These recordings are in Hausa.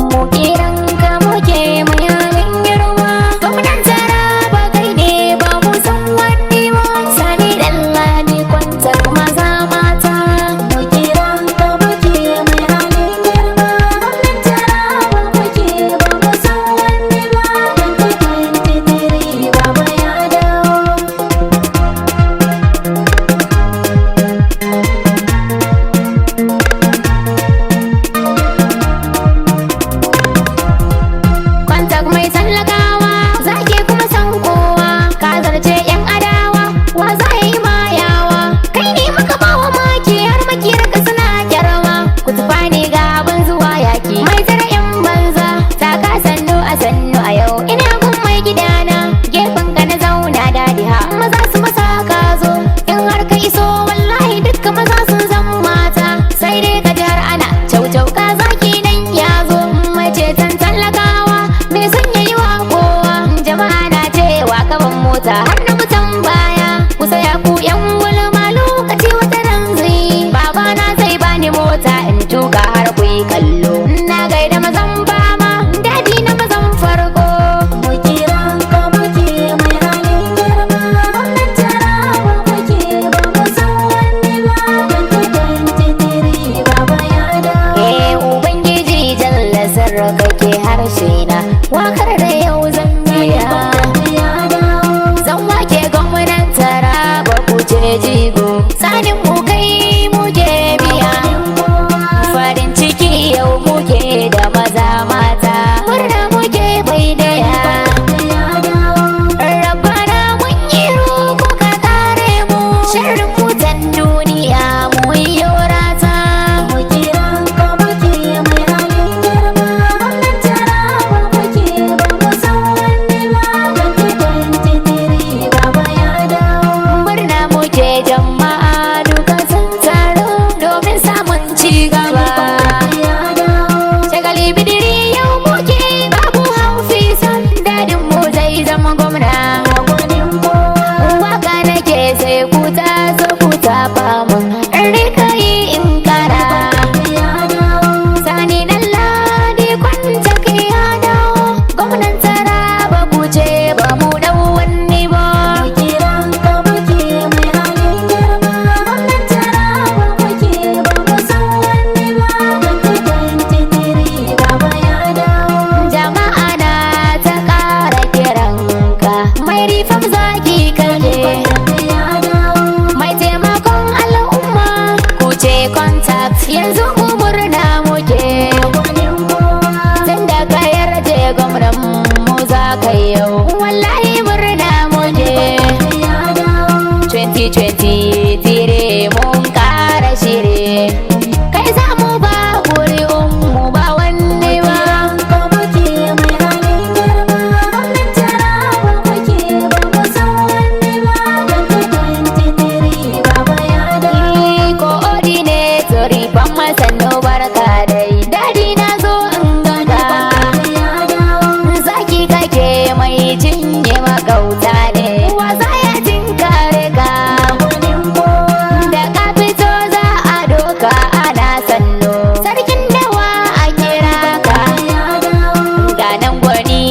Mu kiran ka muke mai halin girma, gwamnan Taraba kai ne, ba mu san wani ba. Sani Ɗanladi Contact, maza mata. Mu kiran ka muke mai halin girma, gwamnan Taraba muke, ba mu san wani ba. 2023 Baba ya dawo. Contact mai tallakawa, zaki kuma san kowa, ka zarce yan adawa, wa za ya yi mayawa? Kai ne muka bawa maki, har makiyar ka suna kyarma. Ku tufa ne ga abin zuwa yaki, mai tare yan banza, taka sannu a sannu. A yau ina gun mai gidana, gefen ka na zauna, dadi ha maza su masa ka zo. In har ka iso, wallahi dukka maza sun zan mata, sai dai ka ji har ana caucau ka zaki nan ya zo. Mai ceton tallakawa, mai sanya yi wa kowa. Jama'a na cewa kaban mota har na mutan baya. Ku saya ku yan gulma, lokaci wata ran zai babana zai bani mota in tuka har ku yi kallo. Na gaida mazan fama, dadi na mazan farko. Mu kiran ka muke mai halin girma, gwamnan Taraba muke, ba mu san wani ba. 2023 Baba ya dawo. Eh, Ubangiji jalla sarraka ke harshe na, wakar da yau zan biya. Ya dawo. Zan wake gwamnan Taraba, ku ce jigo. Sanin mu kai muke biya. Farin ciki yau muke da maza mata. Murna muke bai daya. Ya dawo. Rabbana mun yi roƙo ka kare mu. Sharrin mutan duniya mu yi rata. Mu kiran ka muke mai halin girma, gwamnan Taraba muke, ba mu san wani ba. 2023 Baba ya dawo. Murna muke, jama'a duka sun taro domin samun ci gaba. Ya dawo. Shagali bidiri yau muke, babu haufi, san dadin mu zai zama gwamna. Gwanin kowa. Waka nake, sai ku taso ku tafa mun, in rika yi in kara. Ya dawo. Sani Ɗanladi Contact ya dawo, gwamnan Taraba, ku ce ba mu dau wani ba. Mu kiran ka muke mai halin girma, gwamnan Taraba muke, ba mu san wani ba. 2023 Baba ya dawo. Jama'a na ta ƙara kiranka, mai reform, zaki kake. Ya dawo. Mai taimakon al'umma, ku ce Contact, yanzu mu murna muke. Gwanin kowa. Tunda ka yarje gwamnan mu za ka yau, wallahi murna muke. Ya dawo. 2023 mun ƙara shiri, kai za mu ba ƙuri'un mu, ba wanne ba. Ka muke mai halin girma, gwamnan Taraba muke, ba mu san wani ba. 2023 Baba ya dawo. Coordinator reform, sannu, barka dai. Dadi na zo in ganka. Ya dawo. Zaki kake mai cinye magauta ne, wa za ya tinkare ka? Gwanin kowa. Da ka fito za a doka ana sannu, sarkin dawa a kira ka. Ya dawo. Ganan gwani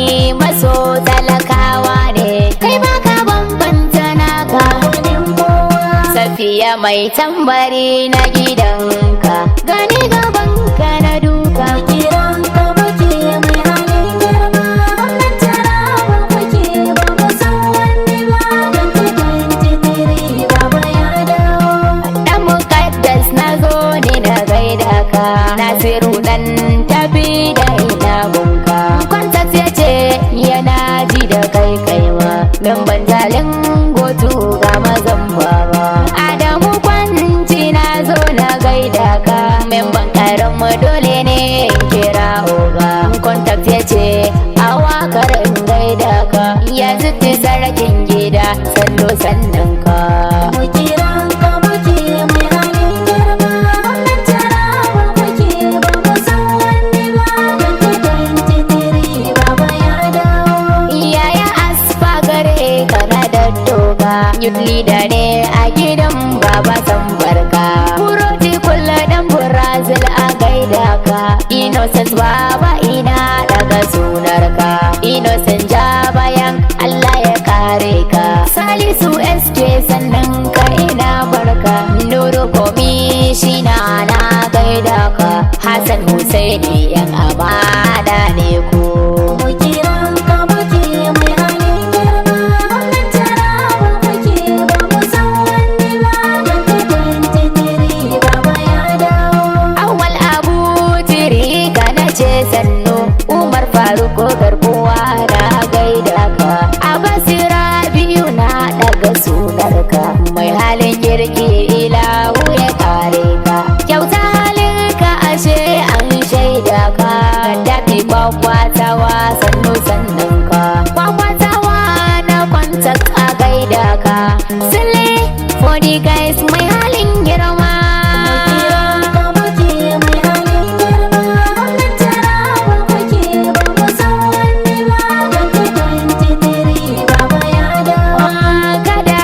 maso talakawa ne, kai baka bambanta naka. Gwanin kowa. Safiya mai tambari na gidanka, gani gabanka na duka. Kiran ka muke mai halin girma, gwamnan Taraba muke, ba mu san wani ba. 2023 Baba ya dawo. Dan mukaddas na zo ne na gaida ka, Nasiru dan tafi da ina gunka. Contact ya ce yana ji da kai, kaiwa don ban gotu ga mazan baba. Adamu Kwanci na zo na gaida ka, memban karan mu dole ne in kira oga. Contact ya ce a wakar in gaida ka, yanzu sarkin gida, sannu sannan ka. Mu kiran ka muke mai halin girma, gwamnan Taraba muke, ba mu san wani ba. 2023 Baba ya dawo. Yaya Asfa gare ka. Youth leader ne a gidan Baba, san barka. Burodi kula dan Brazil, a gaida ka. Innocent Baba, ina daga sunarka. Innocent ja bayan, Allah ya kare ka. Salisu SK, sannan ka, ina barka. Nuru komishina, na gaida ka. Hassan Husaini, yan amana ne ku. Mukiran ka muke mai halin girma, gwamnan Taraba kuke, ba mu san wani ba. 2023 Baba ya dawo. Awal Abu Tirika, na ce sannu. Umar Faruk garkuwa, na gaida ka. Abasira biyu, na daga sunarka. Mai halin kirki, ilahu ya kare ka. Kyauta halinka, ashe an shaida ka. Gaddafi Kwakwatawa, sannu sannan ka. Kwakwatawa na contact, a gaida ka. Sule for the guys, mai halin girma. Mukiran ka muke mai halin girma, gwamnan Taraba kuke, ba mu san wani ba. 2023 Baba ya dawo. Kada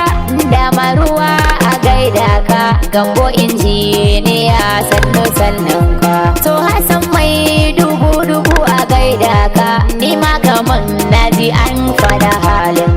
da maruwa, a gaida ka. Gambo injiniya, sannu sannan ka. To Hassan mai dubu dubu, a gaida ka. Ni ma kaman naji an fada halin.